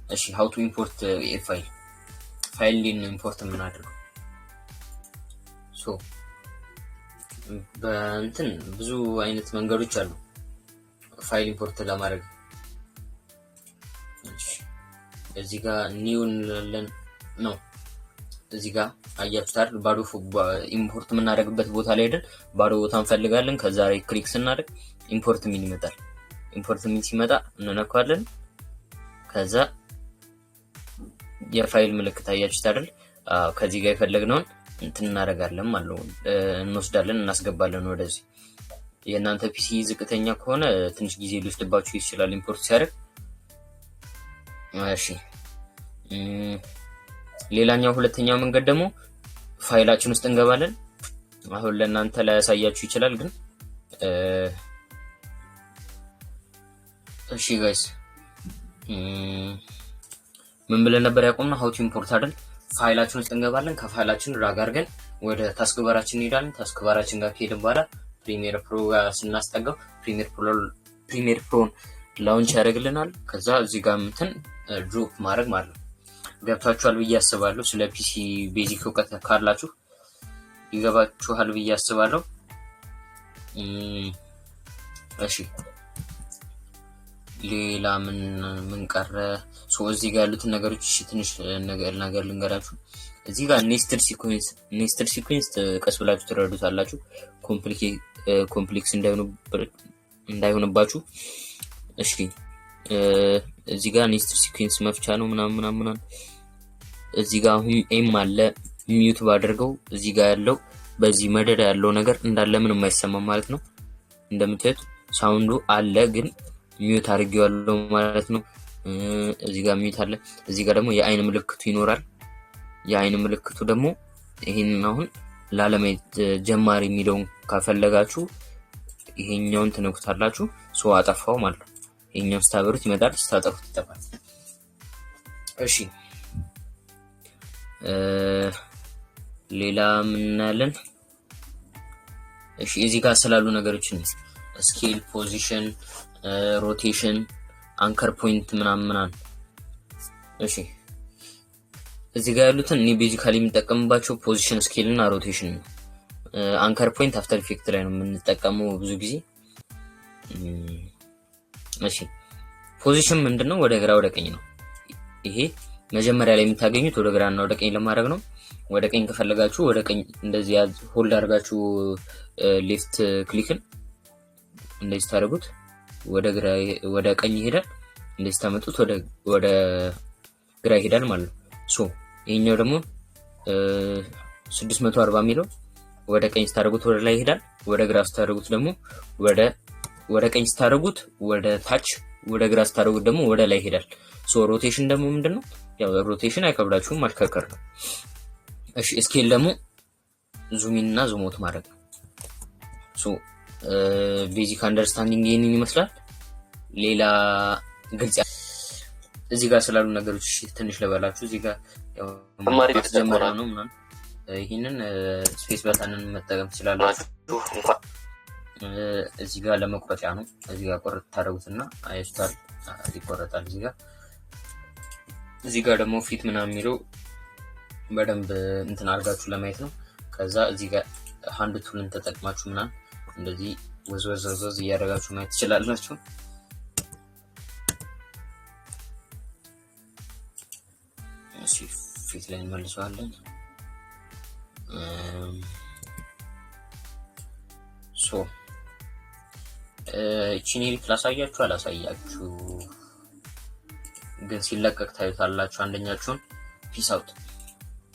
እሺ፣ how to import a file? ፋይል እንዴት ነው import የምናደርገው? So በእንትን ብዙ አይነት መንገዶች አሉ ፋይል import ለማድረግ። እሺ፣ እዚህ ጋር new እንላለን ነው። እዚህ ጋር አያችሁት አይደል? ባዶ import የምናደርግበት ቦታ ላይ ሄደን ባዶ ቦታ እንፈልጋለን። ከዛ ላይ click ስናደርግ import የሚል ይመጣል። Import የሚል ሲመጣ እንነካዋለን። ከዛ የፋይል ምልክት አያችሁት አይደል? ከዚህ ጋር የፈለግነውን እንትን እናደርጋለን ማለት ነው፣ እንወስዳለን፣ እናስገባለን ወደዚህ። የእናንተ PC ዝቅተኛ ከሆነ ትንሽ ጊዜ ሊወስድባችሁ ይችላል import ሲያደርግ። እሺ፣ ሌላኛው ሁለተኛው መንገድ ደግሞ ፋይላችን ውስጥ እንገባለን። አሁን ለእናንተ ላያሳያችሁ ይችላል ግን፣ እሺ guys፣ ምን ብለን ነበር ያቆምነው? How to import አይደል? ፋይላችን ውስጥ እንገባለን። ከፋይላችን drag አድርገን ወደ taskbar ኣችን እንሄዳለን። Taskbar ኣችን ጋር ከሄድን በኋላ Premiere Pro ጋር ስናስጠጋው Premiere Pro ን launch ያደርግልናል። ከዛ እዚህ ጋር እንትን drop ማድረግ ማለት ነው። ገብቷችኋል ብዬ አስባለሁ። ስለ PC basic እውቀት ካላችሁ ይገባችኋል ብዬ አስባለሁ። እሺ፣ ሌላ ምን ምን ቀረ? So እዚህ ጋር ያሉትን ነገሮች ትንሽ ነገር ልንገራችሁ። እዚህ ጋር nested sequence፣ nested sequence ቀስ ብላችሁ ትረዱታላችሁ፣ complex እንዳይሆንባችሁ። እሺ፣ እዚህ ጋር nested sequence መፍቻ ነው ምናምን ምናምን ምናምን። እዚህ ጋር አሁን M አለ። Mute ባደርገው እዚህ ጋር ያለው በዚህ መደዳ ያለው ነገር እንዳለ ምንም አይሰማም ማለት ነው። እንደምታዩት sound ኡ አለ ግን mute አድርጌዋለሁ ማለት ነው። እዚህ ጋር mute አለ። እዚህ ጋር ደግሞ የአይን ምልክቱ ይኖራል። የአይን ምልክቱ ደግሞ ይሄንን አሁን ላለማየት ጀማሪ የሚለውን ከፈለጋችሁ ይሄኛውን ትነኩታላችሁ። So አጠፋው ማለት ነው። ይሄኛውን ስታበሩት ይመጣል፣ ስታጠፉት ይጠፋል። እሺ፣ ሌላ ምን እናያለን? እሺ፣ እዚህ ጋር ስላሉ ነገሮች scale፣ position፣ rotation፣ anchor point ምናምን ምናምን። እሺ፣ እዚህ ጋር ያሉትን እኔ basically የምጠቀምባቸው position፣ scale እና rotation ነው። Anchor point After Effect ላይ ነው የምንጠቀመው ብዙ ጊዜ። እሺ፣ position ምንድን ነው? ወደ ግራ ወደ ቀኝ ነው። ይሄ መጀመሪያ ላይ የምታገኙት ወደ ግራና ወደ ቀኝ ለማድረግ ነው። ወደ ቀኝ ከፈለጋችሁ ወደ ቀኝ እንደዚህ hold አድርጋችሁ left click ን እንደዚህ ታደርጉት ወደ ግራ ወደ ቀኝ ይሄዳል። እንደዚህ ታመጡት ወደ ግራ ይሄዳል ማለት ነው። So ይሄኛው ደግሞ 640 የሚለው ወደ ቀኝ ስታደርጉት ወደ ላይ ይሄዳል። ወደ ግራ ስታደርጉት ደግሞ ወደ ቀኝ ስታደርጉት ወደ ታች፣ ወደ ግራ ስታደርጉት ደግሞ ወደ ላይ ይሄዳል። So rotation ደግሞ ምንድን ነው? ያው rotation አይከብዳችሁም፣ ማሽከርከር ነው። እሺ፣ scale ደግሞ zoom in እና zoom out ማድረግ ነው። So basic understanding ይህንን ይመስላል። ሌላ ግልጽ እዚህ ጋር ስላሉ ነገሮች ትንሽ ልበላችሁ። እዚህ ጋር ማስጀመሪያ ነው ምናምን፣ ይህንን space button ን መጠቀም ትችላላችሁ። እዚህ ጋር ለመቁረጫ ነው። እዚህ ጋር ቆረጥ ታደርጉትና አያችሁታል፣ ይቆረጣል። እዚህ ጋር ደግሞ fit ምናምን የሚለው በደንብ እንትን አድርጋችሁ ለማየት ነው። ከዛ እዚህ ጋር hand tool ን ተጠቅማችሁ ምናምን እንደዚህ ወዝ ወዝ ወዝ እያደረጋችሁ ማየት ትችላላችሁ። እሺ፣ ፊት ላይ እንመልሰዋለን። So እቺን edit ላሳያችሁ አላሳያችሁ ግን ሲለቀቅ ታዩታላችሁ። አንደኛችሁን። Peace out.